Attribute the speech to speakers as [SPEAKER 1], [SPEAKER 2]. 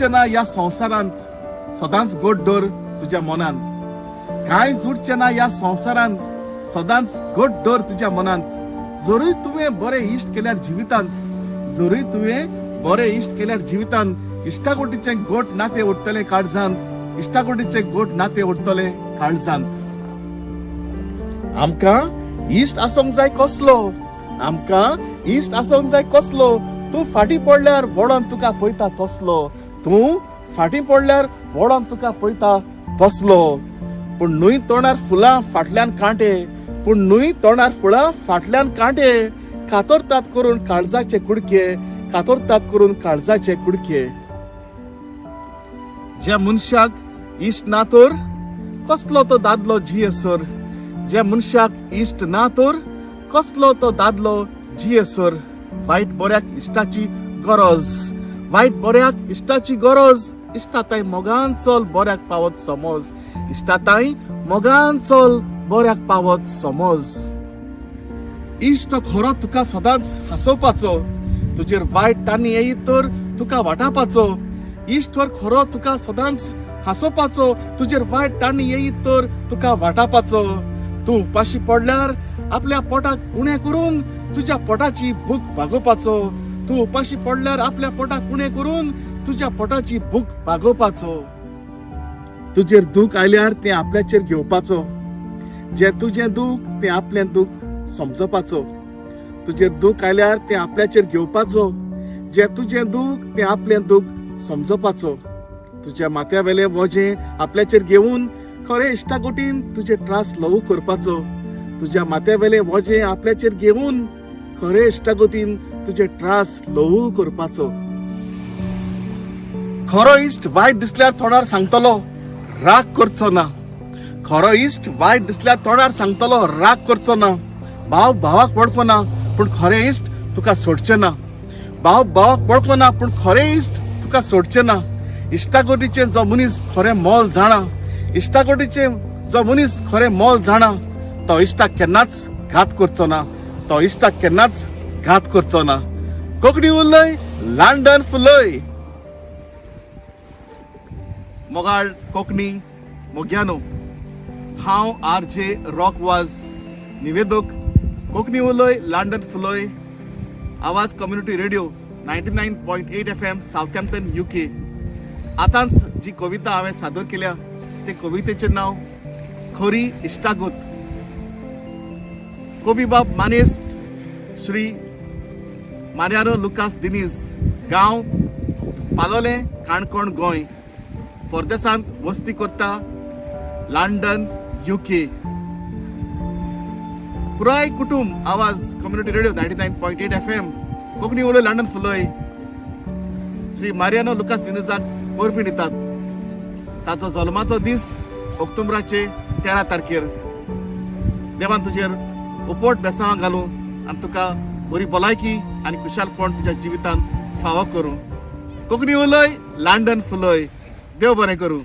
[SPEAKER 1] उरचें ना ह्या संवसारांत, सदांच गोड दवर तुज्या मनांत. कांयच उरचें ना ह्या संवसारांत, सदांच गोड दवर तुज्या मनांत. जरूय तुवें बरे इश्ट केल्यार जिवितांत, जरूय तुवें बरे इश्ट केल्यार जिवितांत, इश्टागोटीचें गोट नातें उरतलें काळजांत, इश्टागोटीचें गोट नातें उरतलें काळजांत. आमकां इश्ट आसोंक जाय कसलो, आमकां इश्ट आसोंक जाय कसलो, तूं फाटीं पडल्यार वळोन तुका पळयता तसलो, तूं फाटीं पडल्यार वळोन तुका पळयता तसलो. पूण न्हय तोंडार फुलां फाटल्यान कांटे, पूण न्हय तोंडार फुलां फाटल्यान कांटे, कातरतात करून काळजाचे कुडके, कातरतात करून काळजाचे कुडके. ज्या मनशाक इश्ट ना तर कसलो तो दादलो जियेसर, ज्या मनशाक इश्ट ना तर कसलो तो दादलो जियेसर. वायट बऱ्याक इश्टाची गरज, वायट बऱ्याक इश्टाची गरज, इश्टाताय मोगान चल बऱ्याक पावत समज, इश्टाताय मोगान चल बऱ्याक पावत समज. इश्ट खरो तुका सदांच हांसोवपाचो, तुजेर वायट तांणी येयत तर तुका वाटावपाचो. इश्ट खरो तुका सदांच हांसोवपाचो, तुजेर वायट तांणी येयत तर तुका वाटावपाचो. तूं उपाशी पडल्यार आपल्या पोटाक उणें करून तुज्या पोटाची भूक भागोवपाचो, तूं उपाशी पडल्यार आपल्या पोटाक उणें करून तुज्या पोटाची भूक भागोवपाचो. तुजेर दूख आयल्यार तें आपल्याचेर घेवपाचो, जें तुजें दूख तें आपलें दूख समजपाचो. तुजेर दूख आयल्यार तें आपल्याचेर घेवपाचो, जें तुजें दूख तें आपलें दूख समजपाचो. तुज्या माथ्या वेलें वजें आपल्याचेर घेवन खरें इश्टागोटीन तुजे त्रास ल्हवू करपाचो, तुज्या माथ्या वेलें वजें आपल्याचेर घेवन खरें इश्टागोटीन तुजे त्रास ल्हवू करपाचो. खरो इश्ट वायट दिसल्यार तोंडार सांगतलो, राग करचो ना. खरो इश्ट वायट दिसल्यार तोंडार सांगतलो, राग करचो ना. भाव भावाक वळखना पूण खरें इश्ट तुका सोडचें ना, भाव भावाक वळखना पूण खरें इश्ट तुका सोडचें ना. इश्टागोटीचें जो मनीस खरें मोल जाणा, इश्टागोटीचें जो मनीस खरें मोल जाणा, तो इश्टाक केन्नाच घात करचो ना, तो इश्टाक केन्नाच घात करचो ना. कोंकणी उलय, लंडन फुलय. मोगाळ कोंकणी मोग्यानो, हांव आर जे रॉक वाज, निवेदक, कोंकणी उलय लंडन फुलय, आवाज community radio 99.8 FM, Southampton, UK. आतांच जी कविता हांवें सादर केल्या ते कवितेचें नांव खरी इश्टागत. कवी बाब मानेस्त श्री मार्यानो लुकास दिनीज, गांव पालोलें, काणकोण, गोंय, परदेसांत वस्ती करता, लंडन, युके. पुराय कुटुंब आवाज community radio 99.8 FM, Konkani उलय लंडन फुलय श्री मारियानो लुकास दिनेजाक परबीं दितात. ताचो जल्माचो दीस ऑक्टोबराचे 13 तारखेर. देवान तुजेर उपट बेसांवां घालूं आनी तुका बरी भलायकी आनी खुशालपण तुज्या जिवितांत फावो करूं. कोंकणी उलय, लंडन फुलय. देव बरें करूं.